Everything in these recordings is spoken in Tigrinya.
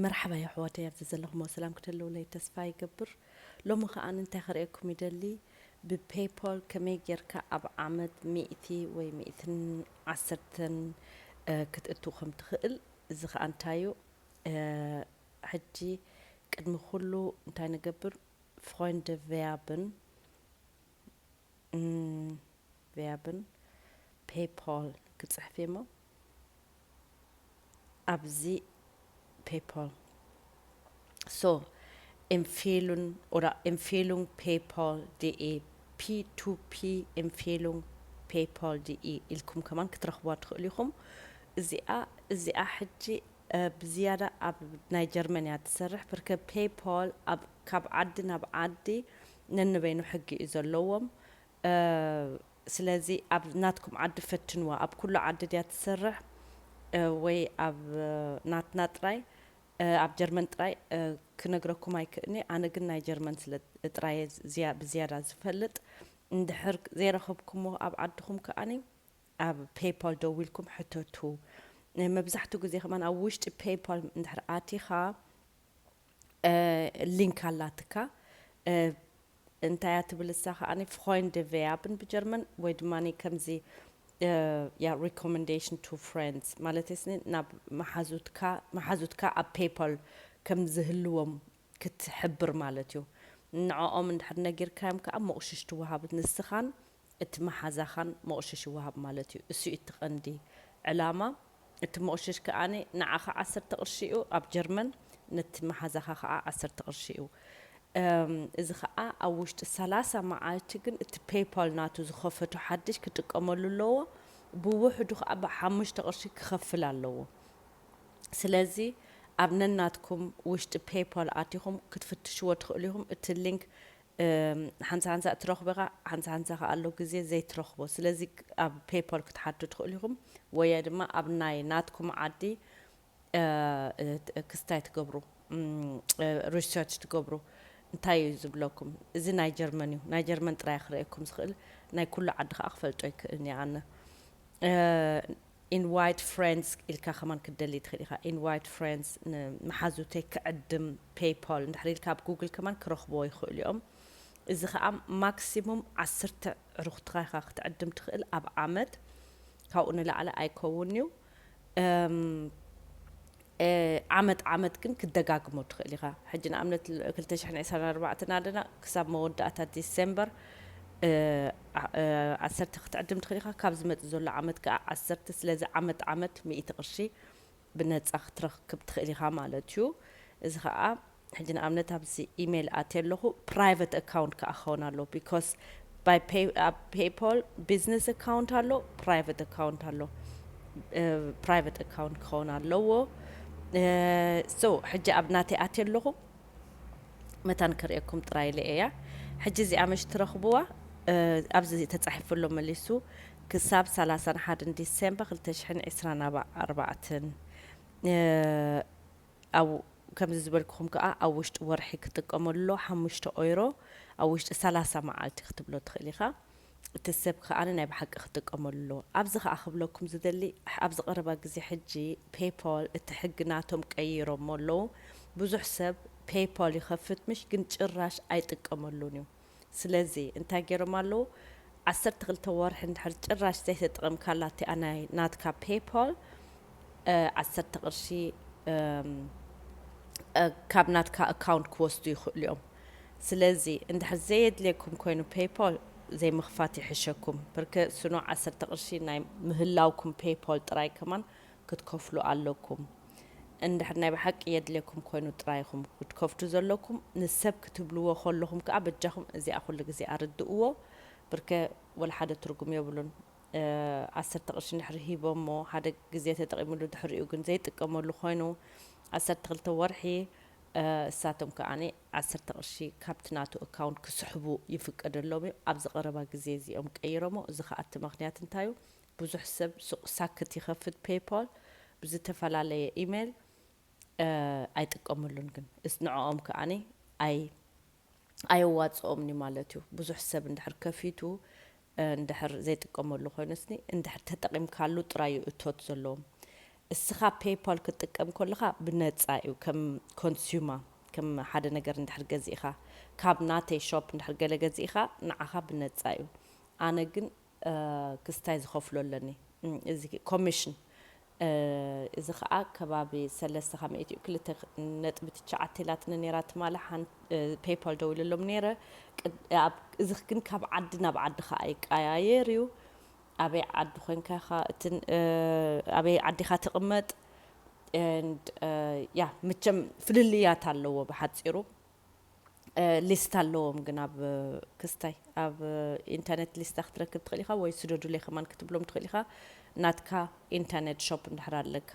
መርሓባ የሕዋተይ፣ ኣብዚ ዘለኹሞ ሰላም ክትህልውለይ ተስፋ ይገብር። ሎሚ ከኣ እንታይ ክርእየኩም ይደሊ፣ ብፔይፖል ከመይ ጌርካ ኣብ ዓመት ሚእቲ ወይ ሚእትን ዓሰርተን ክትእትው ከም ትኽእል። እዚ ከኣ እንታይ እዩ? ሕጂ ቅድሚ ኩሉ እንታይ ንገብር? ፍሮንደ ቨርብን ቨርብን ፔይፖል ክጽሕፍ እሞ ኣብዚ ፔይፖል so empfehlen oder Empfehlung PayPal.de, P two P Empfehlung PayPal.de ኢልኩም ከማን ክትረኽብዋ ትኽእሉ ኢኹም። እዚኣ እዚኣ ሕጂ ብዝያዳ ኣብ ናይ ጀርመን እያ ትሰርሕ። ብርከ ፔይፖል ካብ ዓዲ ናብ ዓዲ ነንበይኑ ሕጊ እዩ ዘለዎም። ስለዚ ኣብ ናትኩም ዓዲ ፈትንዋ። ኣብ ኩሉ ዓዲ ድያ ትሰርሕ ወይ ኣብ ናትና ጥራይ? ኣብ ጀርመን ጥራይ ክነግረኩም ኣይክእልኒ። ኣነ ግን ናይ ጀርመን ስለ ጥራየ ብዝያዳ ዝፈልጥ። እንድሕር ዘይረኸብኩሞ ኣብ ዓድኹም ከኣኒ ኣብ ፔይፓል ደዊልኩም ሕተቱ። መብዛሕትኡ ግዜ ከማን ኣብ ውሽጢ ፔይፓል እንድሕር ኣቲኻ ሊንክ ኣላትካ። እንታይ እያ ትብል እሳ ከኣኒ ፍሮንደ ቨርብን ብጀርመን ወይ ድማ ከምዚ ያ recommendation to friends ማለት ስኒ ናብ መሓዙትካ መሓዙትካ ኣብ ፔይፓል ከም ዝህልዎም ክትሕብር ማለት እዩ። ንዕኦም እንድሕር ነጊርካዮም ከዓ መቑሽሽ ትወሃብ። ንስኻን እቲ መሓዛኻን መቑሽሽ ይወሃብ ማለት እዩ። እሱ እዩ እቲ ቀንዲ ዕላማ። እቲ መቑሽሽ ከኣኒ ንዓኻ ዓሰርተ ቅርሺ እዩ ኣብ ጀርመን፣ ነቲ መሓዛኻ ከዓ ዓሰርተ ቅርሺ እዩ። እዚ ከዓ ኣብ ውሽጢ ሰላሳ መዓልቲ ግን እቲ ፔይፓል ናቱ ዝኸፈቱ ሓድሽ ክጥቀመሉ ኣለዎ። ብውሕዱ ከዓ ብሓሙሽተ ቅርሺ ክኸፍል ኣለዎ። ስለዚ ኣብ ነናትኩም ውሽጢ ፔይፓል ኣቲኹም ክትፍትሽዎ ትኽእሉ ኢኹም። እቲ ሊንክ ሓንሳ ሓንሳ ትረኽቦ ኢኻ፣ ሓንሳ ሓንሳ ከኣ ኣሎ ግዜ ዘይትረኽቦ። ስለዚ ኣብ ፔይፓል ክትሓቱ ትኽእሉ ኢኹም፣ ወይ ድማ ኣብ ናይ ናትኩም ዓዲ ክስታይ ትገብሩ፣ ሪሰርች ትገብሩ። እንታይ እዩ ዝብለኩም? እዚ ናይ ጀርመን እዩ። ናይ ጀርመን ጥራይ ክርእየኩም ዝኽእል፣ ናይ ኩሉ ዓዲ ከኣ ክፈልጦ ይክእልኒ ኣነ። ኢንቫይት ፍሬንድስ ኢልካ ከማን ክትደሊ ትኽእል ኢኻ። ኢንቫይት ፍሬንድስ ንመሓዙተይ ክዕድም ፔይፓል እንድሕር ኢልካ ኣብ ጉግል ከማን ክረኽብዎ ይኽእሉ እዮም። እዚ ኸኣ ማክሲሙም ዓሰርተ ዕሩኽትኻ ኢኻ ክትዕድም ትኽእል ኣብ ዓመት። ካብኡ ንላዕሊ ኣይከውን እዩ። ዓመት ዓመት ግን ክደጋግሞ ትኽእል ኢኻ። ሕጂ ንኣብነት ክልተ ሽሕን ዕስራን ኣርባዕተን ኣለና ክሳብ መወዳእታ ዲሴምበር ዓሰርተ ክትዕድም ትኽእል ኢኻ። ካብ ዝመጽእ ዘሎ ዓመት ከኣ ዓሰርተ። ስለዚ ዓመት ዓመት ሚእቲ ቅርሺ ብነጻ ክትረክብ ትኽእል ኢኻ ማለት እዩ። እዚ ከኣ ሕጂ ንኣብነት ኣብዚ ኢሜይል ኣትየ ኣለኹ፣ ፕራይቨት ኣካውንት ከኣ ክኸውን ኣለዎ። ቢኮዝ ኣብ ፔይፓል ቢዝነስ ኣካውንት ኣሎ፣ ፕራይቨት ኣካውንት ኣሎ። ፕራይቨት ኣካውንት ክኸውን ኣለዎ። ሶ ሕጂ ኣብ ናተይ ኣትየ ኣለኹ፣ መታን ክርእየኩም ጥራይ ኢለ እያ። ሕጂ እዚኣ መሽ ትረኽብዋ? ኣብዚ ተጻሒፉ ኣሎ መሊሱ፣ ክሳብ ሰላሳን ሓደን ዲሴምበር ክልተ ሽሕን ዕስራን ኣርባዕተን። ኣብ ከምዚ ዝበልኩኹም ከኣ ኣብ ውሽጢ ወርሒ ክጥቀመሉ ኣለዎ። ሓሙሽተ ኦይሮ ኣብ ውሽጢ ሰላሳ መዓልቲ ክትብሎ ትኽእል ኢኻ። እቲ ሰብ ከኣ ናይ ብሓቂ ክጥቀመሉ ኣለዎ። ኣብዚ ከኣ ክብለኩም ዝደሊ ኣብዚ ቀረባ ግዜ ሕጂ ፔይፓል እቲ ሕጊ ናቶም ቀይሮሞ ኣለዉ። ብዙሕ ሰብ ፔይፓል ይኸፍት ምሽ ግን ጭራሽ ኣይጥቀመሉን እዩ። ስለዚ እንታይ ገይሮም ኣለዉ? ዓሰርተ ክልተ ወርሒ እንድሕር ጭራሽ ዘይተጠቐምካላ እቲኣ ናይ ናትካ ፔይፓል ዓሰርተ ቅርሺ ካብ ናትካ ኣካውንት ክወስዱ ይኽእሉ እዮም። ስለዚ እንድሕር ዘየድልየኩም ኮይኑ ፔይፓል ዘይምኽፋት ይሕሸኩም። ብርከ ስኖ ዓሰርተ ቅርሺ ናይ ምህላውኩም ፔይፓል ጥራይ ከማን ክትከፍሉ ኣለኩም። እንድሕር ናይ ብሓቂ የድልየኩም ኮይኑ ጥራይ ኢኹም ክትከፍቱ ዘለኩም። ንሰብ ክትብልዎ ከለኹም ከኣ በጃኹም እዚኣ ኩሉ ግዜ ኣርድእዎ። ብርከ ወላ ሓደ ትርጉም የብሉን። ዓሰርተ ቅርሺ እንድሕር ሂቦሞ ሓደ ግዜ ተጠቒምሉ ድሕሪኡ ግን ዘይጥቀመሉ ኮይኑ ዓሰርተ ክልተ ወርሒ እሳቶም ከኣ ዓሰርተ ቅርሺ ካብቲ ናቱ ኣካውንት ክስሕቡ ይፍቀደሎም እዩ። ኣብዚ ቀረባ ግዜ እዚኦም ቀይሮሞ። እዚ ከኣ እቲ ምኽንያት እንታይ እዩ? ብዙሕ ሰብ ሱቕ ሳክት ይኸፍት ፔይፓል ብዝተፈላለየ ኢሜይል ኣይጥቀመሉን ግን እስ ንዕኦም ከኣ ኣይ ኣየዋፅኦምን እዩ ማለት እዩ። ብዙሕ ሰብ እንድሕር ከፊቱ እንድሕር ዘይጥቀመሉ ኮይኑስኒ እንድሕር ተጠቒምካሉ ጥራይ እዩ እቶት ዘለዎም። እስኻ ፔይፓል ክትጥቀም ከለኻ ብነጻ እዩ። ከም ኮንሱማ፣ ከም ሓደ ነገር እንድሕር ገዚእኻ፣ ካብ ናተይ ሾፕ እንድሕር ገለ ገዚእኻ፣ ንዓኻ ብነጻ እዩ። ኣነ ግን ክስታይ ዝኸፍሎ ኣለኒ። እዚ ኮሚሽን፣ እዚ ከዓ ከባቢ ሰለስተ ካብ ሚእቲ እዩ። ክልተ ነጥቢ ትሽዓተ ኢላትኒ ነይራ ትማሊ። ሓን ፔይፓል ደዊለሎም ነይረ። እዚ ግን ካብ ዓዲ ናብ ዓዲ ከዓ ይቀያየር እዩ። ኣበይ ዓዲ ኮይንካ ኢኻ፣ ኣበይ ዓዲኻ ትቕመጥ? ያ፣ ምቸም ፍልልያት ኣለዎ ብሓፂሩ። ሊስት ኣለዎም ግን ኣብ ክስታይ ኣብ ኢንተርኔት ሊስታ ክትረክብ ትኽእል ኢኻ፣ ወይ ስደዱለይ ከማን ክትብሎም ትኽእል ኢኻ። ናትካ ኢንተርኔት ሾፕ እንድሕር ኣለካ፣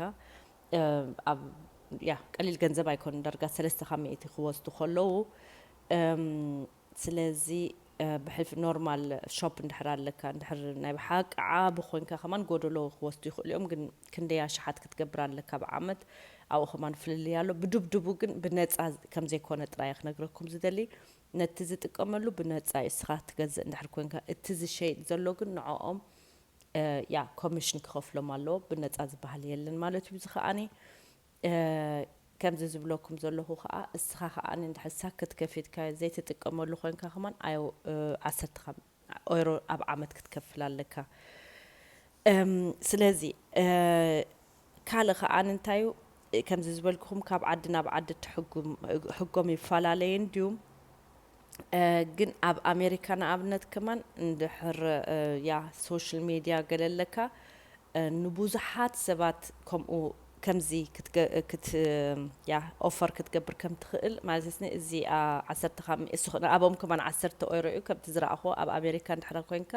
ኣብ ያ ቀሊል ገንዘብ ኣይኮን፣ ዳርጋ ሰለስተ ካብ ሚእቲ ክወስዱ ከለዉ። ስለዚ ብሕልፊ ኖርማል ሾፕ እንድሕር ኣለካ፣ እንድሕር ናይ ብሓቂ ዓቢ ኮይንካ ከማን ጎደሎ ክወስዱ ይኽእሉ እዮም። ግን ክንደይ ኣሽሓት ክትገብር ኣለካ ብዓመት፣ ኣብኡ ከማን ፍልልይ ኣሎ። ብድብድቡ ግን ብነጻ ከም ዘይኮነ ጥራይ ክነግረኩም ዝደሊ። ነቲ ዝጥቀመሉ ብነጻ እዩ። እስኻ ትገዝእ እንድሕር ኮይንካ፣ እቲ ዝሸይጥ ዘሎ ግን ንዕኦም ያ ኮሚሽን ክኸፍሎም ኣለዎ። ብነጻ ዝበሃል የለን ማለት እዩ። እዚ ከኣኒ ከምዚ ዝብለኩም ዘለኹ ከኣ፣ እስኻ ከኣ እንድሕር ሳክት ከፊትካ ዘይትጥቀመሉ ኮይንካ ከማን ኣዮ ዓሰርተ ኦይሮ ኣብ ዓመት ክትከፍል ኣለካ። ስለዚ ካልእ ከኣ እንታይ እዩ፣ ከምዚ ዝበልኩኹም ካብ ዓዲ ናብ ዓዲ ሕጎም ይፈላለየ እንድዩ። ግን ኣብ ኣሜሪካ ንኣብነት ከማን እንድሕር ያ ሶሻል ሚድያ ገለ ኣለካ፣ ንብዙሓት ሰባት ከምኡ ከምዚ ያ ኦፈር ክትገብር ከም ትኽእል ማለት ኒ እዚ ዓሰርተ ካብ ሚእቲ ንኣብኦም ከማን ዓሰርተ ኦይሮ እዩ። ከምቲ ዝረኣኹ ኣብ ኣሜሪካ እንድሕር ኮይንካ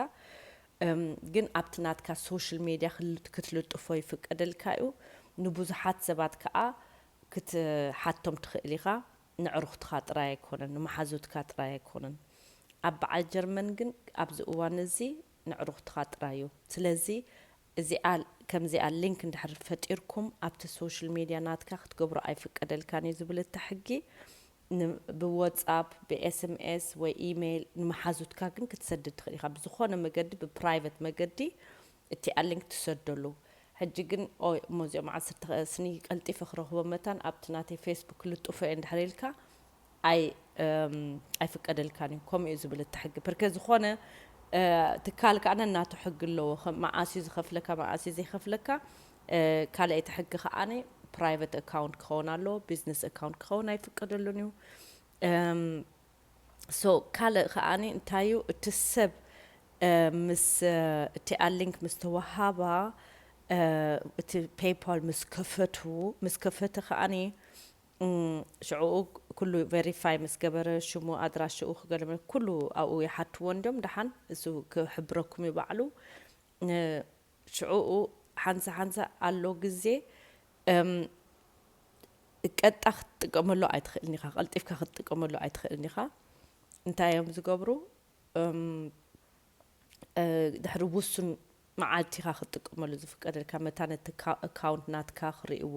ግን ኣብቲ ናትካ ሶሻል ሚድያ ክትልጥፎ ይፍቀደልካ እዩ። ንብዙሓት ሰባት ከዓ ክትሓቶም ትኽእል ኢኻ። ንዕሩኽትኻ ጥራይ ኣይኮነን፣ ንመሓዙትካ ጥራይ ኣይኮነን። ኣብ በዓል ጀርመን ግን ኣብዚ እዋን እዚ ንዕሩኽትኻ ጥራይ እዩ። ስለዚ እዚኣ ከምዚኣ ሊንክ እንድሕር ፈጢርኩም ኣብቲ ሶሻል ሚድያ ናትካ ክትገብሮ ኣይፍቀደልካን እዩ ዝብል እቲ ሕጊ። ብዋትሳፕ፣ ብኤስኤምኤስ ወይ ኢሜይል ንመሓዙትካ ግን ክትሰድድ ትኽእል ኢኻ። ብዝኾነ መገዲ፣ ብፕራይቨት መገዲ እቲኣ ሊንክ ትሰደሉ። ሕጂ ግን ኦይ እሞ እዚኦም ዓሰርተ ስኒ ቀልጢፈ ክረኽቦ መታን ኣብቲ ናተይ ፌስቡክ ልጥፎ እየ እንድሕር ኢልካ ኣይ ኣይፍቀደልካን እዩ። ከምኡ እዩ ዝብል እቲ ሕጊ። ፐርከ ዝኾነ ትካል ከዓ ነናቱ ሕጊ ኣለዎ። መዓስ እዩ ዝኸፍለካ፣ መዓስ እዩ ዘይከፍለካ። ካልኣይቲ ሕጊ ከዓኒ ፕራይቨት ኣካውንት ክኸውን ኣለዎ። ቢዝነስ ኣካውንት ክኸውን ኣይፍቀደሉን እዩ። ሶ ካልእ ከዓኒ እንታይ እዩ፣ እቲ ሰብ ምስ እቲኣ ሊንክ ምስ ተወሃባ፣ እቲ ፔይፓል ምስ ከፈቱ ምስ ከፈተ ከዓኒ ሽዕኡ ኩሉ ቬሪፋይ ምስ ገበረ፣ ሽሙ፣ ኣድራሽኡ ክገለመ ኩሉ ኣብኡ ይሓትዎ እንዲዮም። ደሓን እሱ ክሕብረኩም እዩ ባዕሉ። ሽዕኡ ሓንሳ ሓንሳ ኣሎ ግዜ ቀጥታ ክትጥቀመሉ ኣይትኽእልን ኢኻ፣ ቀልጢፍካ ክትጥቀመሉ ኣይትኽእልን ኢኻ። እንታይ እዮም ዝገብሩ? ድሕሪ ውሱን መዓልቲ ኢኻ ክትጥቀመሉ ዝፍቀደልካ። መታን እቲ ኣካውንት ናትካ ክርእይዎ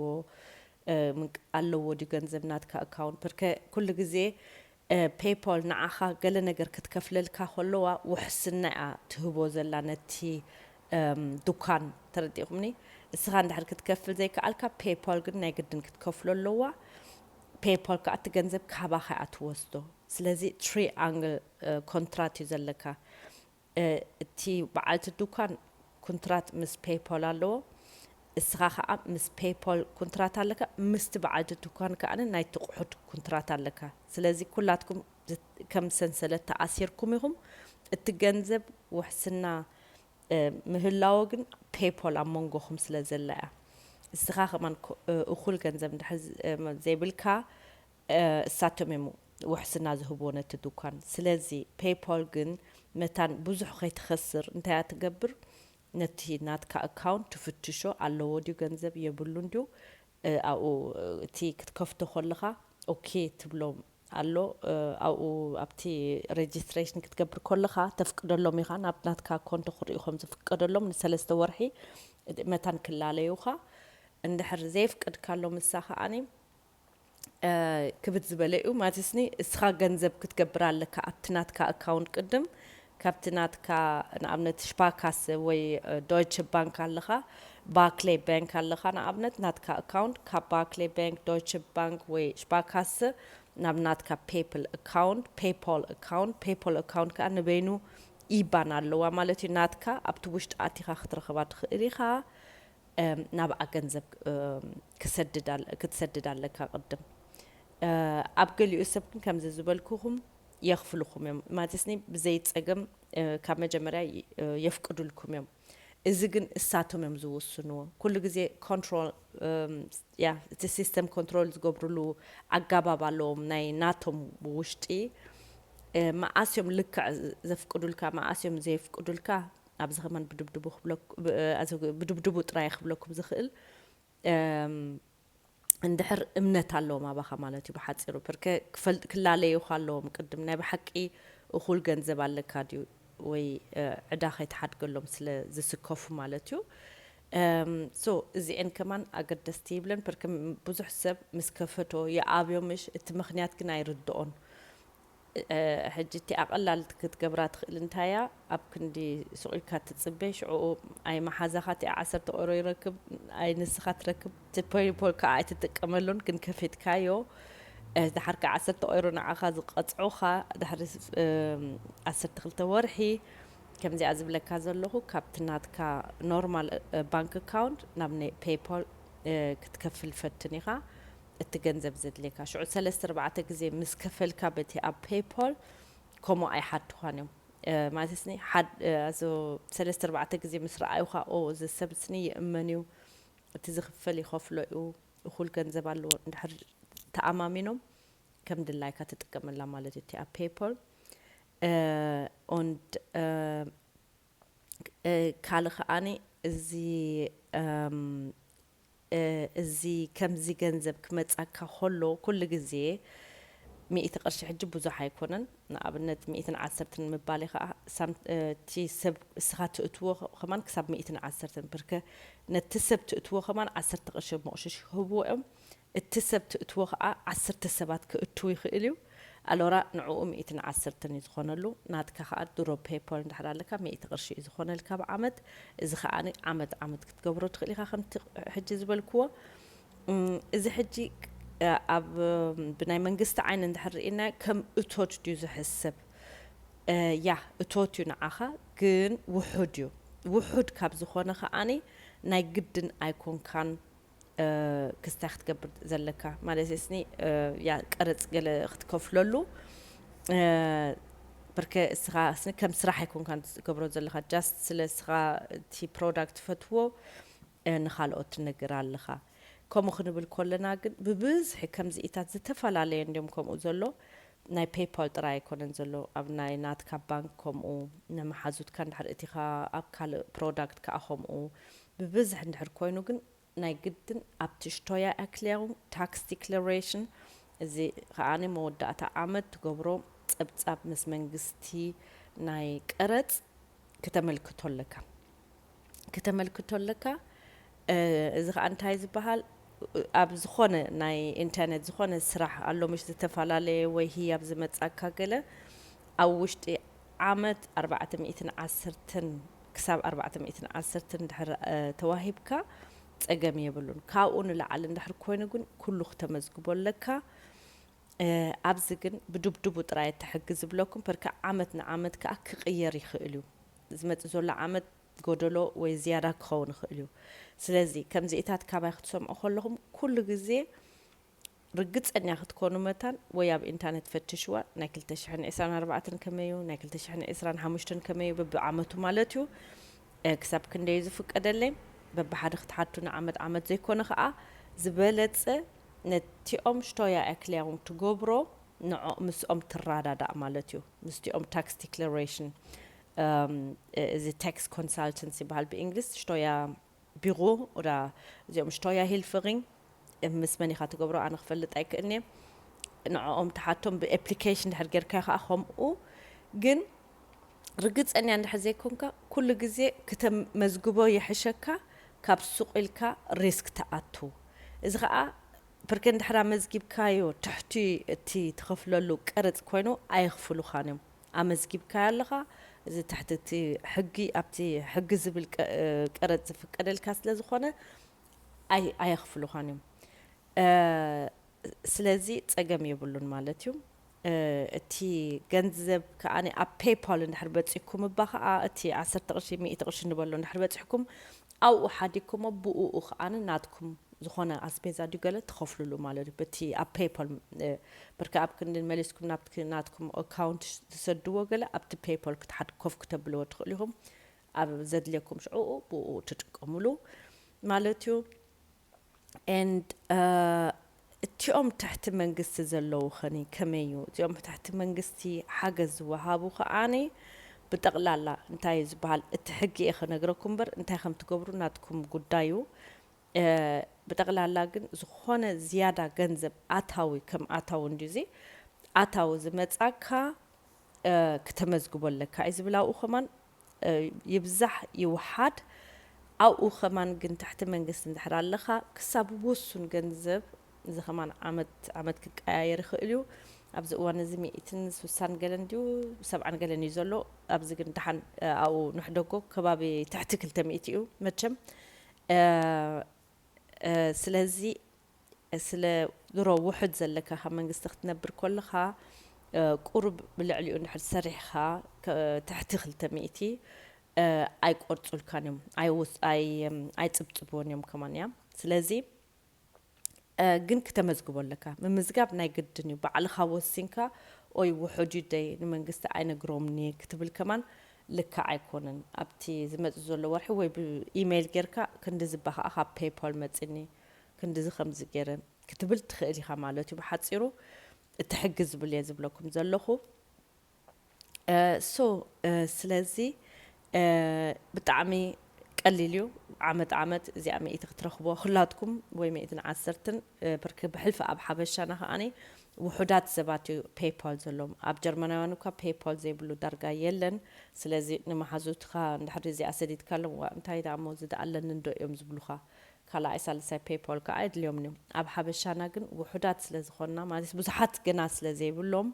ኣለዎ ድዩ ገንዘብ ናትካ ኣካውንት። ፐርከ ኩሉ ግዜ ፔይፓል ንዓኻ ገለ ነገር ክትከፍለልካ ከለዋ ውሕስና እያ ትህቦ ዘላ ነቲ ዱካን። ተረዲእኩምኒ? እስኻ እንድሕር ክትከፍል ዘይከኣልካ ፔይፓል ግን ናይ ግድን ክትከፍሎ ኣለዋ። ፔይፓል ከዓ እቲ ገንዘብ ካባኻ እያ ትወስዶ። ስለዚ ትሪኣንግል ኮንትራት እዩ ዘለካ። እቲ በዓልቲ ዱካን ኩንትራት ምስ ፔይፓል ኣለዎ። እስኻ ከዓ ምስ ፔይፓል ኩንትራት ኣለካ፣ ምስቲ በዓልቲ ዱካን ከዓ ናይቲ ቁሑድ ኩንትራት ኣለካ። ስለዚ ኩላትኩም ከም ሰንሰለት ተኣሲርኩም ኢኹም። እቲ ገንዘብ ውሕስና ምህላዎ ግን ፔይፓል ኣብ መንጎኹም ስለ ዘላ እያ። እስኻ ከማን እኹል ገንዘብ እንድሕር ዘይብልካ እሳቶም እዮም ውሕስና ዝህብዎ ነቲ ዱኳን። ስለዚ ፔይፓል ግን መታን ብዙሕ ከይትኸስር እንታይ እያ ትገብር? ነቲ ናትካ ኣካውንት ትፍትሾ፣ ኣለዎ ድዩ ገንዘብ የብሉን ድዩ? ኣብኡ እቲ ክትከፍቶ ከለኻ ኦኬ ትብሎም ኣሎ። ኣብኡ ኣብቲ ሬጅስትሬሽን ክትገብር ከለኻ ተፍቅደሎም ኢኻ ናብ ናትካ ኮንቶ ክርእዩ ከም ዝፍቀደሎም ንሰለስተ ወርሒ መታን ክላለዩኻ። እንድሕር ዘየፍቀድካሎም እሳ ከዓኒ ክብድ ዝበለ እዩ ማለትስኒ፣ እስኻ ገንዘብ ክትገብር ኣለካ ኣብቲ ናትካ ኣካውንት ቅድም። ካብቲ ናትካ ንኣብነት ሽፓካሰ ወይ ዶይቸ ባንክ ኣለኻ፣ ባርክሌይ ባንክ ኣለኻ ንኣብነት ናትካ ኣካውንት ካብ ባርክሌይ ባንክ፣ ዶይቸ ባንክ ወይ ሽፓርካሰ ናብ ናትካ ፔይፓል ኣካውንት፣ ፔይፓል ኣካውንት፣ ፔይፓል ኣካውንት ከዓ ንበይኑ ኢባን ኣለዋ ማለት እዩ። ናትካ ኣብቲ ውሽጢ ኣቲኻ ክትረኽባ ትኽእል ኢኻ። ናብኣ ገንዘብ ክትሰድድ ኣለካ ቅድም። ኣብ ገሊኡ ሰብ ግን ከምዚ ዝበልኩኹም የኽፍልኹም እዮም ማለትስኒ ብዘይ ጸገም ካብ መጀመርያ የፍቅዱልኩም እዮም። እዚ ግን እሳቶም እዮም ዝውስንዎ። ኩሉ ግዜ ኮንትሮል እቲ ሲስተም ኮንትሮል ዝገብርሉ ኣጋባብ ኣለዎም ናይ ናቶም ውሽጢ። መኣስ እዮም ልክዕ ዘፍቅዱልካ መኣስ እዮም ዘየፍቅዱልካ ኣብዚ ከማን ብድብድቡ ጥራይ ክብለኩም ዝኽእል። እንድሕር እምነት ኣለዎም ኣባኻ ማለት እዩ ብሓፂሩ ፐርከ ክላለዩኻ ኣለዎም ቅድም ናይ ብሓቂ እኹል ገንዘብ ኣለካ ድዩ ወይ ዕዳ ከይትሓድገሎም ስለ ዝስከፉ ማለት እዩ። ሶ እዚኤን ከማን ኣገደስቲ ይብለን ፐርከ ብዙሕ ሰብ ምስ ከፈቶ የኣብዮምሽ እቲ ምክንያት ግን ኣይርድኦን። ሕጂ እቲ ኣቐላል ክትገብራ ትኽእል እንታያ ኣብ ክንዲ ሱቕ ኢልካ ትጽበ ሽዑኡ ኣይ መሓዛኻ እቲ ዓሰርተ ኦሮ ይረክብ ኣይ ንስኻ ትረክብ እቲ ፖይፖል ከዓ ኣይትጥቀመሉን ግን ከፊትካዮ ድሓር ከዓ ዓሰርተ ኦሮ ንዓኻ ዝቐፅዑኻ ድሕሪ ዓሰርተ ክልተ ወርሒ ከምዚኣ ዝብለካ ዘለኹ ካብቲ ናትካ ኖርማል ባንክ ኣካውንት ናብ ፔይፖል ክትከፍል ፈትን ኢኻ። እቲ ገንዘብ ዘድልየካ ሽዑ ሰለስተ ኣርባዕተ ግዜ ምስ ከፈልካ በቲ ኣብ ፔይፖል ከምኡ ኣይሓቱኻን እዮም ማለት ስኒ ሓደ ሰለስተ ኣርባዕተ ግዜ ምስ ረኣዩኻ ኦ እዚ ሰብ ስኒ ይእመን እዩ እቲ ዝኽፈል ይኸፍሎ እዩ እኹል ገንዘብ ኣለዎ እንድሕር ተኣማሚኖም ከም ድላይካ ትጥቀመላ ማለት እዩ እቲ ኣብ ፔይፖል und ካልእ ከዓኒ እዚ እዚ ከምዚ ገንዘብ ክመጻካ ከሎ ኩሉ ግዜ ሚእቲ ቅርሺ ሕጂ ብዙሕ ኣይኮነን ንኣብነት ሚእትን ዓሰርትን ምባል ከዓ እቲ ሰብ እስኻ ትእትዎ ከማን ክሳብ ሚእትን ዓሰርትን ብርከ ነቲ ሰብ ትእትዎ ከማን ዓሰርተ ቅርሺ መቕሽሽ ክህብዎ እዮም እቲ ሰብ ትእትዎ ከዓ ዓሰርተ ሰባት ክእትው ይኽእል እዩ ኣሎራ ንዕኡ ሚእትን ዓሰርተን እዩ ዝኾነሉ ናትካ ከዓ ድሮ ፔይፖል እንድሕር ኣለካ ሚእቲ ቅርሺ እዩ ዝኾነልካ ብዓመት እዚ ከዓ ዓመት ዓመት ክትገብሮ ትኽእል ኢኻ ከምቲ ሕጂ ዝበልክዎ እዚ ሕጂ ኣብ ብናይ መንግስቲ ዓይኒ እንድሕር ርኢና ከም እቶት ድዩ ዝሕሰብ ያ እቶት እዩ ንዓኻ ግን ውሑድ እዩ ውሑድ ካብ ዝኾነ ከዓኒ ናይ ግድን ኣይኮንካን ክስታይ ክትገብር ዘለካ ማለት ስኒ ያ ቀረፅ ገለ ክትከፍለሉ ብርከ እስኻ ስኒ ከም ስራሕ ኣይኮንካ ትገብሮ ዘለካ just ስለ እስኻ እቲ product ትፈትዎ ንካልኦት ትነግር ኣለኻ ከምኡ ክንብል ከለና ግን ብብዝሒ ከምዚኢታት ዝተፈላለየ እንዲም ከምኡ ዘሎ ናይ ፔይፓል ጥራይ ኣይኮነን ዘሎ ኣብ ናይ ናትካ ባንክ ከምኡ ንመሓዙትካ እንድሕር እቲኻ ኣብ ካልእ product ከዓ ከምኡ ብብዝሒ እንድሕር ኮይኑ ግን ናይ ግድን ኣብቲ ሽቶያ ኣክሊያሩም ታክስ ዲክለሬሽን እዚ ከዓ መወዳእታ ዓመት ትገብሮ ፀብፃብ ምስ መንግስቲ ናይ ቀረፅ ክተመልክቶ ኣለካ ክተመልክቶ ኣለካ እዚ ከዓ እንታይ ዝበሃል ኣብ ዝኾነ ናይ ኢንተርነት ዝኾነ ስራሕ ኣሎ ምሽ ዝተፈላለየ ወይ ህያብ ዝመፃካ ገለ ኣብ ውሽጢ ዓመት ኣርባዕተ ሚእትን ዓሰርተን ክሳብ ኣርባዕተ ሚእትን ዓሰርተን ድሕር ተዋሂብካ ፀገም የብሉን ካብኡ ንላዓሊ እንድሕር ኮይኑ ግን ኩሉ ክተመዝግቦ ኣለካ ኣብዚ ግን ብድብድቡ ጥራይ ተሕግዝ ዝብለኩም ፐርከ ዓመት ንዓመት ከዓ ክቕየር ይኽእል እዩ ዝመፅእ ዘሎ ዓመት ጎደሎ ወይ ዝያዳ ክኸውን ይኽእል እዩ ስለዚ ከምዚኢታት ካባይ ክትሰምዑ ከለኹም ኩሉ ግዜ ርግፀኛ ክትኮኑ መታን ወይ ኣብ ኢንተርነት ፈትሽዋ ናይ ክልተ ሽሕን ዕስራን ኣርባዕተን ከመዩ ናይ ክልተ ሽሕን ዕስራን ሓሙሽተን ከመዩ በብዓመቱ ማለት እዩ ክሳብ ክንደዩ ዝፍቀደለይ በብሓደ ክትሓቱ ንዓመት ዓመት ዘይኮነ ከዓ ዝበለፀ ነቲኦም ሽቶያ ኣክሊያሮም ትገብሮ ንዖ ምስኦም ትረዳዳእ ማለት እዩ ምስቲኦም ታክስ ዲክለሬሽን እዚ ታክስ ኮንሳልተንስ ይበሃል ብእንግሊዝ ሽቶያ ቢሮ ዳ እዚኦም ሽቶያ ሂልፍሪንግ ምስ መን ኢኻ ትገብሮ ኣነ ክፈልጥ ኣይክእልኒ ንዕኦም ትሓቶም ብኣፕሊኬሽን ድሕር ጌርካ ከዓ ከምኡ ግን ርግፀኛ እንድሕር ዘይኮንካ ኩሉ ግዜ ክተመዝግቦ ይሕሸካ ካብ ሱቕ ኢልካ ሪስክ ትኣቱ እዚ ከዓ ብርከ እንድሕር ኣመዝጊብካዮ ትሕቲ እቲ ትኸፍለሉ ቀረፅ ኮይኑ ኣየኽፍሉኻን እዮም ኣመዝጊብካዮ ኣለኻ። እዚ ትሕቲ እቲ ሕጊ፣ ኣብቲ ሕጊ ዝብል ቀ-፣ ቀረጽ ዝፍቀደልካ ስለ ዝኾነ ኣይ-፣ ኣየኽፍሉኻን እዮም። እ፣ ስለዚ ጸገም የብሉን ማለት እዩ። እ፣ እቲ ገንዘብ ከኣ ኣብ ፔይፓል እንድሕር በጺሕኩም እባ ከኣ እቲ ዓሰርተ ቅርሺ፣ ሚእቲ ቅርሺ ንበሎ እንድሕር በጺሕኩም ኣብኡ ሓዲግኩሞ ብኡ ከኣ ናትኩም ዝኾነ ኣስቤዛ ድዩ ገለ ትኸፍሉሉ ማለት እዩ። በቲ ኣብ ፔይፓል፣ እ፣ ብርካ ኣብ ክንዲ መሊስኩም ናብቲ ናትኩም ኣካውንት ትሰድዎ ገለ ኣብቲ ፔይፓል ክትሓድ ኮፍ ክተብልዎ ትኽእሉ ኢኹም። ኣብ ዘድልየኩም ሽዑ ብኡ ትጥቀሙሉ ማለት እዩ። And፣ እ፣ እቲኦም ትሕቲ መንግስቲ ዘለዉ ኸኒ ከመይ እዩ? እዚኦም ትሕቲ መንግስቲ ሓገዝ ዝወሃቡ ከኣኒ ብጠቕላላ እንታይ እዩ ዝበሃል? እቲ ሕጊ እየ ኸነግረኩም እምበር እንታይ ከም ትገብሩ ናትኩም ጉዳይ እዩ። እ፣ ብጠቕላላ ግን ዝኾነ ዝያዳ ገንዘብ ኣታዊ ከም ኣታዊ እንድዩ እዚ ኣታዊ ዝመጻካ፣ እ፣ ክተመዝግቦ ኣለካ እዩ ዝብል ኣብኡ ከማን፣ እ፣ ይብዛሕ ይውሓድ። ኣብኡ ከማን ግን ትሕቲ መንግስቲ እንድሕር ኣለኻ ክሳብ ውሱን ገንዘብ እዚ ከማን ዓመት ዓመት ክቀያየር ይኽእል እዩ። ኣብዚ እዋን እዚ ሚእትን ስሳን ገለን ድዩ ሰብዓን ገለን እዩ ዘሎ። ኣብዚ ግን ደሓን፣ እ፣ ኣብኡ ንሕደጎ ከባቢ ትሕቲ ክልተ ሚእቲ እዩ መቸም። እ፣ እ፣ ስለዚ ስለ ድሮ ውሑድ ዘለካ ካብ መንግስቲ ክትነብር ከለኻ፣ እ፣ ቁሩብ ብልዕሊኡ እንድሕር ሰሪሕኻ ከ-፣ ትሕቲ ክልተ ሚእቲ፣ እ፣ ኣይቆርጹልካን እዮም፣ ኣይውስ-፣ ኣይ-፣ ኣይጽብጽብዎን እዮም ከማን እያ። ስለዚ፣ እ፣ ግን ክተመዝግቦ ኣለካ። ምምዝጋብ ናይ ግድን እዩ። ባዕልኻ ወሲንካ፣ "ኦይ፣ ውሑድ እዩ ደይ፣ ንመንግስቲ ኣይነግሮምን እየ" ክትብል ከማን ልክዕ ኣይኮነን። ኣብቲ ዝመጽእ ዘሎ ወርሒ ወይ ብኢሜይል ጌርካ፣ "ክንድዚ እባ ከኣ ካብ ፔይፓል መጺኒ፣ ክንድዚ ከምዚ ገይረ" ክትብል ትኽእል ኢኻ ማለት እዩ። ብሓጺሩ እቲ ሕጊ ዝብል እየ ዝብለኩም ዘለኹ። እ፣ ሶ፣ እ፣ ስለዚ፣ እ፣ ብጣዕሚ ቀሊል እዩ። ዓመት ዓመት እዚኣ ሚእቲ ክትረኽቦ፣ ኩላትኩም ወይ ሚእትን ዓሰርተን፣ እ፣ ብርክ ብሕልፊ ኣብ ሓበሻና ከኣኒ ውሑዳት ሰባት እዩ ፔይፓል ዘለዎም። ኣብ ጀርመናውያን እኳ ፔይፓል ዘይብሉ ዳርጋ የለን። ስለዚ ንመሓዙትካ እንድሕር እዚኣ ሰዲድካሎም፣ "ዋ፣ እንታይ ደኣ እሞ፣ እዚ ደኣ ኣለኒ እንዶ?" እዮም ዝብሉኻ። ካልኣይ ሳልሳይ ፔይፓል ከኣ ኣየድልዮምን እዮም። ኣብ ሓበሻና ግን ውሑዳት ስለ ዝኾንና፣ ማለት ብዙሓት ገና ስለ ዘይብሎም፣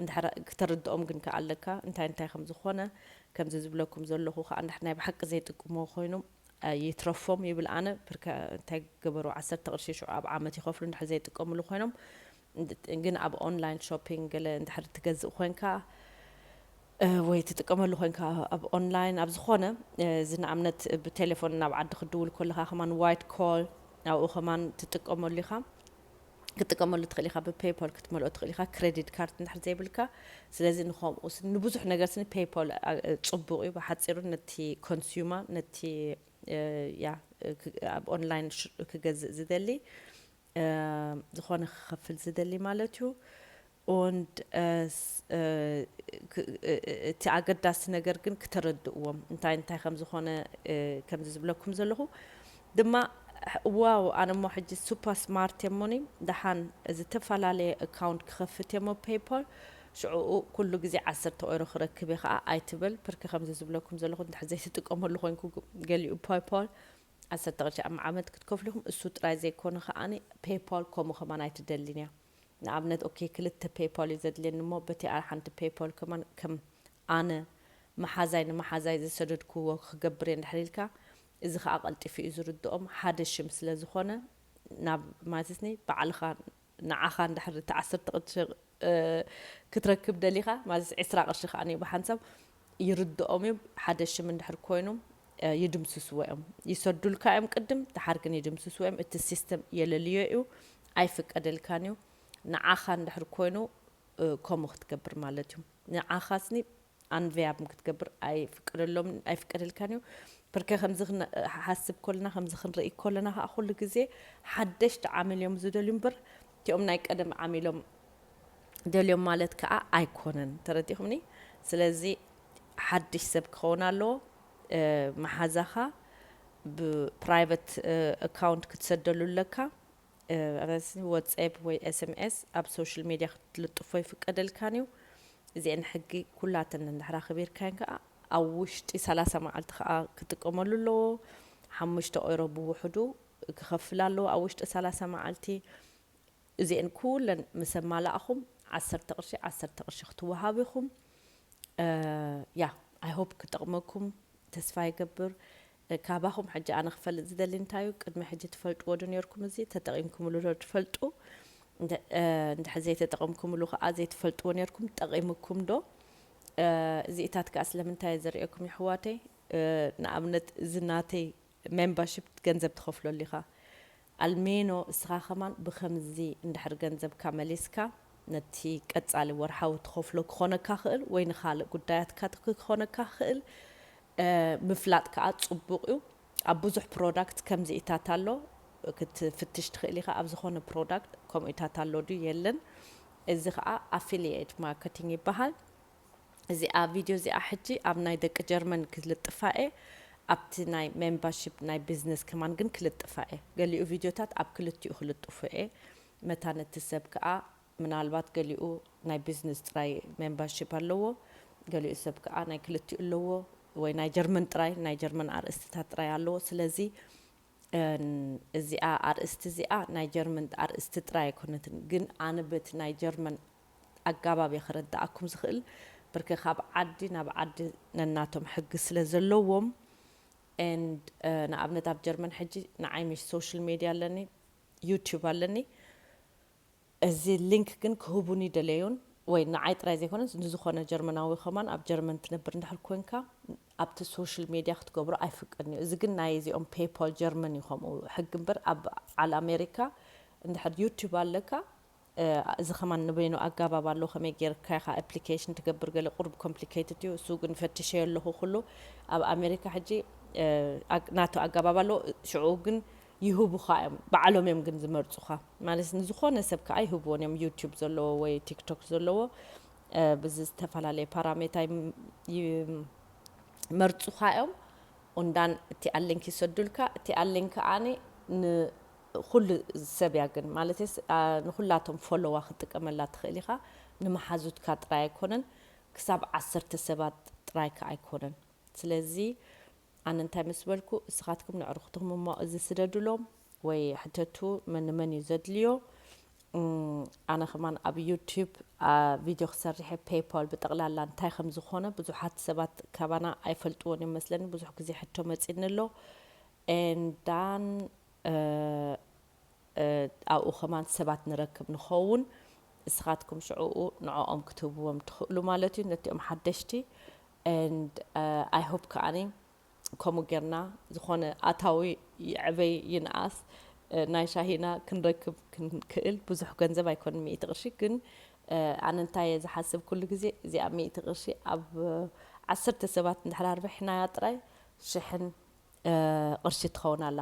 እንድሕር ክተርድኦም ግን ከኣ ኣለካ፣ እንታይ እንታይ ከም ዝኾነ። ከምዚ ዝብለኩም ዘለኹ ከኣ እንድሕር ናይ ብሓቂ ዘይጥቅምዎ ኮይኖም፣ እ፣ ይትረፎም ይብል ኣነ። ብርከ እንታይ ገበሩ፣ ዓሰርተ ቅርሺ ሽዑ ኣብ ዓመት ይኸፍሉ እንድሕር ዘይጥቀምሉ ኮይኖም። እንድ-፣ ግን ኣብ ኦንላይን ሾፒንግ ገለ እንድሕር ትገዝእ ኮይንካ፣ እ፣ ወይ ትጥቀመሉ ኮይንካ ኣብ ኦንላይን ኣብ ዝኾነ፣ እ፣ እዚ ንኣብነት ብቴሌፎን ናብ ዓዲ ክትድውል ከለኻ ከማን ዋይት ኮል ኣብኡ ከማን ትጥቀመሉ ኢኻ። ክትጥቀመሉ ትኽእል ኢኻ፣ ብፔይፓል ክትመልኦ ትኽእል ኢኻ፣ ክሬዲት ካርድ እንድሕር ዘይብልካ። ስለዚ ንኸምኡ ስ-፣ ንብዙሕ ነገር ስኒ ፔይፓል፣ ኣ፣ ጽቡቕ እዩ። ብሓጺሩ ነቲ ኮንሱመር፣ ነቲ፣ እ፣ ያ፣ እ፣ ክ-፣ ኣብ ኦንላይን ሽ-፣ ክገዝእ ዝደሊ፣ እ፣ ዝኾነ ክኸፍል ዝደሊ ማለት እዩ። Und፣ እ፣ ስ-፣ እ፣ ክ-፣ እ፣ እ፣ እቲ ኣገዳሲ ነገር ግን ክተረድእዎም እንታይ እንታይ ከም ዝኾነ፣ እ፣ ከምዚ ዝብለኩም ዘለኹ ድማ፣ ዋው፣ ኣነ እሞ ሕጂ ሱፐር ስማርት እየ እሞኒ፣ ደሓን ዝተፈላለየ ኣካውንት ክኸፍት እየ እሞ ፔይፓል፣ ሽዑኡ ኩሉ ግዜ ዓሰርተ ኦይሮ ክረክብ እየ ኸዓ ኣይትበል። ብርክ ከምዚ ዝብለኩም ዘለኹ እንድሕር ዘይትጥቀመሉ ኮይንኩ፣ ገሊኡ ፔይፓል ዓሰርተ ቅርሺ ኣብ ዓመት ክትከፍሉ ኢኹም። እሱ ጥራይ ዘይኮነ ከኣኒ ፔይፓል ከምኡ ከማን ኣይትደልን እያ። ንኣብነት፣ ኦኬ፣ ክልተ ፔይፓል እዩ ዘድልየኒ እሞ በቲኣ ሓንቲ ፔይፓል ከማን ከም ኣነ መሓዛይ ንመሓዛይ ዝሰደድክዎ ክገብር እየ እንድሕር ኢልካ፣ እዚ ከኣ ቀልጢፉ እዩ ዝርድኦም፣ ሓደ ሽም ስለ ዝኾነ። ናብ ማለትኒ ባዕልኻ ንዓኻ እንድሕር እቲ ዓሰርተ ቅርሺ፣ እ፣ ክትረክብ ደሊኻ፣ ማለት ዕስራ ቅርሺ ከኣ ብሓንሳብ ይርድኦም እዩ። ሓደ ሽም እንድሕር ኮይኑ፣ እ፣ ይድምስስዎ እዮም። ይሰዱልካ እዮም ቅድም፣ ደሓር ግን ይድምስስዎ እዮም። እቲ ሲስተም የለልዮ እዩ፣ ኣይፍቀደልካን እዩ። ንዓኻ እንድሕር ኮይኑ፣ እ፣ ከምኡ ክትገብር ማለት እዩ። ንዓኻስኒ ኣንቨያብም ክትገብር ኣይፍቀደሎም፣ ኣይፍቀደልካን እዩ። ብርከ ከምዚ ክን-፣ ሓስብ ከለና፣ ከምዚ ክንርኢ ከለና ከኣ ኩሉ ግዜ ሓደሽቲ ዓሚል እዮም ዝደልዩ እምበር፣ እቲኦም ናይ ቀደም ዓሚሎም ደልዮም ማለት ከኣ ኣይኮነን። ተረዲኹምኒ? ስለዚ ሓድሽ ሰብ ክኸውን ኣለዎ። እ፣ መሓዛኻ ብፕራይቨት፣ እ፣ ኣካውንት ክትሰደሉ ኣለካ። እ፣ ኣብ ዋትስኣፕ ወይ ኤስ ኤም ኤስ ኣብ ሶሻል ሜድያ ክትልጥፎ ይፍቀደልካን እዩ። እዚአን ሕጊ ኩላተን እንድሕር ኣኽቢርካየን ከኣ ኣብ ውሽጢ ሰላሳ መዓልቲ ከኣ ክጥቀመሉ ኣለዎ። ሓሙሽተ ኦይሮ ብውሕዱ ክኸፍል ኣለዎ ኣብ ውሽጢ ሰላሳ መዓልቲ። እዚአን ኩለን ምስ ኣማላእኹም ዓሰርተ ቅርሺ፣ ዓሰርተ ቅርሺ ክትወሃቡ ኢኹም። ያ I hope ክጠቕመኩም ተስፋ ይገብር። ካባኹም ሕጂ ኣነ ክፈልጥ ዝደሊ እንታይ እዩ፣ ቅድሚ ሕጂ ትፈልጥዎ ዶ ነርኩም፣ እዚ ተጠቒምኩምሉ ዶ ትፈልጡ? እንድሕር ዘይተጠቐምኩምሉ ከዓ ዘይትፈልጥዎ ነርኩም፣ ጠቒምኩም ዶ? እዚኢታት ከዓ ስለምንታይ ዘርእየኩም ይሕዋተይ? ንኣብነት እዚ ናተይ ሜምበርሺፕ ገንዘብ ትኸፍለሉ ኢኻ። ኣልሜኖ እስኻ ከማን ብኸምዚ እንድሕር ገንዘብካ መሊስካ ነቲ ቀጻሊ ወርሓዊ ትኸፍሎ ክኾነካ ክእል ወይ ንኻልእ ጉዳያትካ ክኾነካ ክእል። ምፍላጥ ከዓ ጽቡቕ እዩ። ኣብ ብዙሕ ፕሮዳክት ከምዚኢታት ኣሎ ክትፍትሽ ትኽእል ኢኻ። ኣብ ዝኾነ ፕሮዳክት ከምኡታት ኣሎ ድዩ የለን። እዚ ከዓ ኣፊሊየት ማርኬቲንግ ይበሃል። እዚኣ ቪድዮ እዚኣ ሕጂ ኣብ ናይ ደቂ ጀርመን ክልጥፋ እየ፣ ኣብቲ ናይ ሜምበርሺፕ ናይ ቢዝነስ ከማን ግን ክልጥፋ እየ። ገሊኡ ቪድዮታት ኣብ ክልቲኡ ክልጥፉ እየ። መታን እቲ ሰብ ከዓ ምናልባት ገሊኡ ናይ ቢዝነስ ጥራይ ሜምበርሺፕ ኣለዎ፣ ገሊኡ ሰብ ከዓ ናይ ክልቲኡ ኣለዎ፣ ወይ ናይ ጀርመን ጥራይ ናይ ጀርመን ኣርእስትታት ጥራይ ኣለዎ። ስለዚ እዚኣ ኣርእስቲ እዚኣ ናይ ጀርመን ኣርእስቲ ጥራይ ኣይኮነትን፣ ግን ኣነ በቲ ናይ ጀርመን ኣጋባብ እየ ክረዳኣኩም ዝኽእል። ብርክ ካብ ዓዲ ናብ ዓዲ ነናቶም ሕጊ ስለ ዘለዎም and ንኣብነት ኣብ ጀርመን ሕጂ ንዓይ ምሽ ሶሻል ሜድያ ኣለኒ፣ ዩቲዩብ ኣለኒ። እዚ ሊንክ ግን ክህቡኒ ደለዩን ወይ ንዓይ ጥራይ ዘይኮነስ ንዝኾነ ጀርመናዊ ከማን ኣብ ጀርመን ትነብር እንድሕር ኮንካ ኣብቲ ሶሻል ሜድያ ክትገብሮ ኣይፍቀድን እዩ። እዚ ግን ናይ እዚኦም ፔይፓል ጀርመን እዩ ከምኡ ሕጊ እምበር ኣብ ዓል ኣሜሪካ እንድሕር ዩቲዩብ ኣለካ እዚ ከማን ንበይኑ ኣጋባብ ኣሎ። ከመይ ጌርካ ኢኻ ኣፕሊኬሽን ትገብር? ገለ ቁሩብ ኮምፕሊኬትድ እዩ። እሱ ግን ፈትሸዮ ኣለኹ ኩሉ ኣብ ኣሜሪካ ሕጂ ናቱ ኣጋባብ ኣሎ። ሽዑ ግን ይህቡኻ እዮም፣ ባዕሎም እዮም ግን ዝመርጹኻ። ማለት ንዝኾነ ሰብ ከዓ ይህብዎን እዮም፣ ዩቲዩብ ዘለዎ ወይ ቲክቶክ ዘለዎ ብዝተፈላለየ ፓራሜታ ይመርጹኻ እዮም። ኦንዳን እቲ ኣሊንክ ይሰዱልካ። እቲ ኣሊንክ ከዓኒ ንኹሉ ሰብ እያ ግን ማለት ንኹላቶም ፎሎዋ ክትጥቀመላ ትኽእል ኢኻ። ንመሓዙትካ ጥራይ ኣይኮነን፣ ክሳብ ዓሰርተ ሰባት ጥራይ ከዓ ኣይኮነን። ስለዚ ኣነ እንታይ ምስ በልኩ፣ እስኻትኩም ንዕርኽትኹም እሞ እዚ ስደዱሎም ወይ ሕተቱ፣ መን ንመን እዩ ዘድልዮ። ኣነ ከማን ኣብ ዩቲዩብ ቪድዮ ክሰርሐ ፔይፓል ብጠቕላላ እንታይ ከም ዝኾነ ብዙሓት ሰባት ካባና ኣይፈልጥዎን እዮም መስለኒ። ብዙሕ ግዜ ሕቶ መፂኒ ኣሎ። ኤንዳን ኣብኡ ከማን ሰባት ንረክብ ንኸውን፣ እስኻትኩም ሽዕኡ ንዕኦም ክትህብዎም ትኽእሉ ማለት እዩ፣ ነቲኦም ሓደሽቲ። And I hope ከዓኒ ከምኡ ጌርና ዝኾነ ኣታዊ ይዕበይ ይንኣስ ናይ ሻሂና ክንረክብ ክንክእል። ብዙሕ ገንዘብ ኣይኮን ሚእቲ ቅርሺ፣ ግን ኣነ እንታይ እየ ዝሓስብ ኩሉ ግዜ እዚኣ ሚእቲ ቅርሺ ኣብ ዓሰርተ ሰባት እንድሕር ኣርቢሕናያ ጥራይ ሽሕን ቅርሺ ትኸውን ኣላ።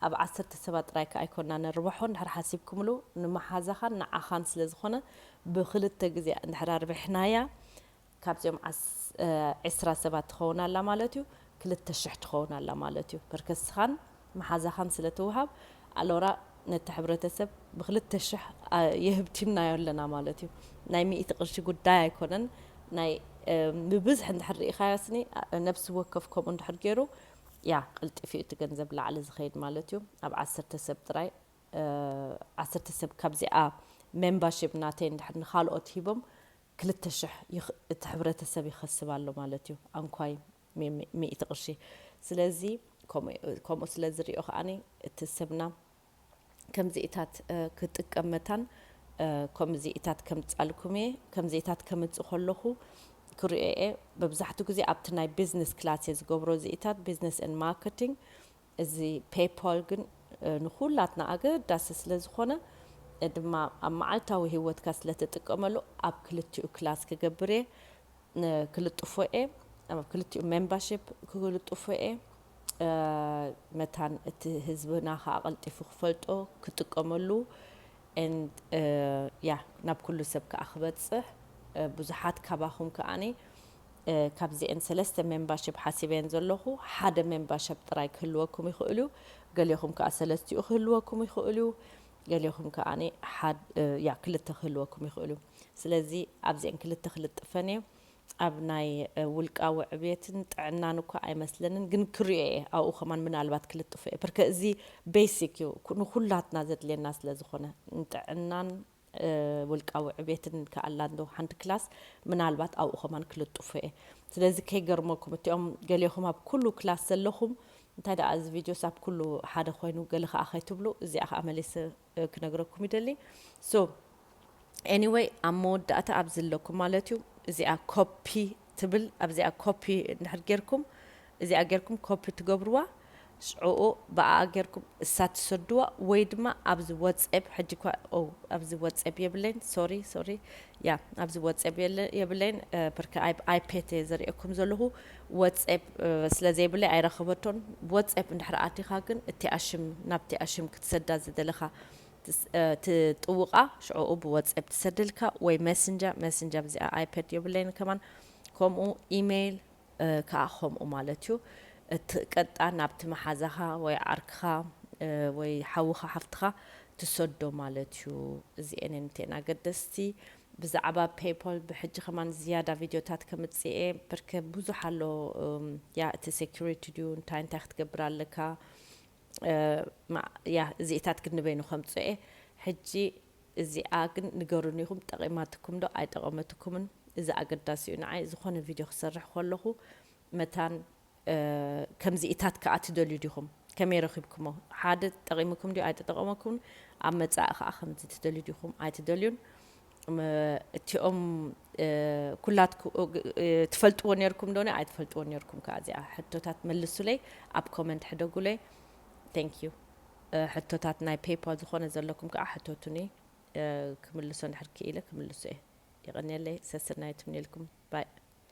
ኣብ ዓሰርተ ሰባት ጥራይ ከኣ ኣይኮና ነርብሖ እንድሕር ሓሲብኩምሉ፣ ንመሓዛኻን ንዓኻን ስለ ዝኾነ ብክልተ ግዜ እንድሕር ኣርቢሕናያ ካብዚኦም ዕስራ ሰባት ትኸውን ኣላ ማለት እዩ፣ ክልተ ሽሕ ትኸውን ኣላ ማለት እዩ። በርከስኻን መሓዛኻን ስለ ትውሃብ ኣሎራ ነቲ ሕብረተሰብ ብክልተ ሽሕ የህብቲምናዮ ኣለና ማለት እዩ። ናይ ሚእቲ ቅርሺ ጉዳይ ኣይኮነን። ናይ ብብዝሒ እንድሕር ርኢኻዮ ስኒ ነብሲ ወከፍ ከምኡ እንድሕር ገይሩ ያ ቀልጢፉ እቲ ገንዘብ ላዕሊ ዝኸይድ ማለት እዩ። ኣብ ዓሰርተ ሰብ ጥራይ ዓሰርተ ሰብ ካብዚኣ ሜምበርሺፕ ናተይ እንድሕር ንኻልኦት ሂቦም ክልተ ሽሕ እቲ ሕብረተሰብ ይኸስብ ኣሎ ማለት እዩ። ኣንኳይ ሚእቲ ቅርሺ። ስለዚ ከምኡ ስለ ዝሪኦ ከዓኒ እቲ ሰብና ከምዚኢታት ክጥቀም መታን ከምዚኢታት ከምጻልኩም እየ። ከምዚኢታት ከምጽእ ከለኹ ክሪኦ እየ። መብዛሕትኡ ግዜ ኣብቲ ናይ ቢዝነስ ክላስ እየ ዝገብሮ እዚኢታት፣ ቢዝነስ ኤንድ ማርኬቲንግ። እዚ ፔይፓል ግን ንኹላትና ኣገዳሲ ስለ ዝኾነ ድማ ኣብ መዓልታዊ ህይወትካ ስለ ትጥቀመሉ ኣብ ክልቲኡ ክላስ ክገብር እየ። ክልጥፎ እየ፣ ኣብ ክልቲኡ ሜምበርሺፕ ክልጥፎ እየ። መታን እቲ ህዝብና ከዓ ቀልጢፉ ክፈልጦ ክጥቀመሉ and ያ ናብ ኩሉ ሰብ ከዓ ክበፅሕ ብዙሓት ካባኹም ከዓኒ ካብዚአን ሰለስተ ሜምበርሺፕ ሓሲበየን ዘለኹ ሓደ ሜምበርሺፕ ጥራይ ክህልወኩም ይኽእል እዩ። ገሊኹም ከዓ ሰለስቲኡ ክህልወኩም ይኽእል እዩ። ገሊኹም ከዓኒ ያ ክልተ ክህልወኩም ይኽእል እዩ። ስለዚ ኣብዚአን ክልተ ክልጥፈን እየ። ኣብ ናይ ውልቃዊ ዕብየትን ጥዕናን እኳ ኣይመስለንን፣ ግን ክሪኦ እየ ኣብኡ ከማን ምናልባት ክልጥፎ እየ። ብርከ እዚ ቤሲክ እዩ ንኩላትና ዘድልየና ስለ ዝኾነ ንጥዕናን ውልቃዊ ዕቤትን ከኣላ እንዶ ሓንቲ ክላስ ምናልባት ኣብኡ ከማን ክልጥፉ እየ። ስለዚ ከይገርመኩም እቲኦም ገሊኹም ኣብ ኩሉ ክላስ ዘለኹም እንታይ ደኣ እዚ ቪድዮስ ኣብ ኩሉ ሓደ ኮይኑ ገለ ከኣ ከይትብሉ እዚኣ ከኣ መሊሰ ክነግረኩም ይደሊ። So anyway ኣብ መወዳእታ ኣብዚ ኣለኩም ማለት እዩ። እዚኣ ኮፒ ትብል ኣብዚኣ ኮፒ እንድሕር ጌርኩም እዚኣ ጌርኩም ኮፒ ትገብርዋ ሽዑኡ ብኣ ጌርኩም እሳ ትሰድዋ ወይ ድማ ኣብዚ ወፅኤፕ ሕጂ ኳ ኣብዚ ወፅኤፕ የብለይን ሶሪ ሶሪ ያ ኣብዚ ወፅኤፕ የብለይን ብርክ ኣይፔት እየ ዘርእየኩም ዘለኹ ወፅኤፕ ስለ ዘይብለይ ኣይረኸበቶን ወፅኤፕ እንድሕር ኣቲኻ ግን እቲኣ ሽም ናብቲኣ ሽም ክትሰዳ ዝደለኻ ትጥውቓ ሽዑኡ ብወፅኤፕ ትሰደልካ ወይ ሜስንጀር ሜስንጀር ኣብዚኣ ኣይፔድ የብለይን ከማን ከምኡ ኢሜይል ከዓ ከምኡ ማለት እዩ እቲ ቀጣ ናብቲ መሓዛኻ ወይ ዓርክኻ ወይ ሓውኻ ሓፍትኻ ትሰዶ ማለት እዩ እዚኤን እንተን ኣገደስቲ ብዛዕባ ፔይፖል ብሕጂ ከማን ዝያዳ ቪድዮታት ከምፅኤ ብርከ ብዙሕ ኣሎ ያ እቲ ሴኩሪቲ ድዩ እንታይ እንታይ ክትገብር ኣለካ ያ እዚኢታት ግን ንበይኑ ከምፅኦ እየ ሕጂ እዚኣ ግን ንገሩኒ ኢኹም ጠቒማትኩም ዶ ኣይጠቐመትኩምን እዚ ኣገዳሲ እዩ ንዓይ ዝኾነ ቪድዮ ክሰርሕ ከለኹ መታን ከምዚኢታት ከዓ ትደልዩ ዲኹም ከመይ ረኺብኩሞ ሓደ ጠቒምኩም ድዩ ኣይተጠቐመኩምን ኣብ መፃኢ ከዓ ከምዚ ትደልዩ ዲኹም ኣይትደልዩን እቲኦም ኩላት ትፈልጥዎ ነርኩም ዶነ ኣይትፈልጥዎ ነርኩም ከዓ እዚኣ ሕቶታት መልሱለይ ኣብ ኮመንት ሕደጉለይ thank you ሕቶታት ናይ ፔይፓል ዝኾነ ዘለኩም ከዓ ሕተቱኒ ክምልሶ እንድሕር ክኢለ ክምልሶ እየ የቐንየለይ ሰስናይ ትምኔልኩም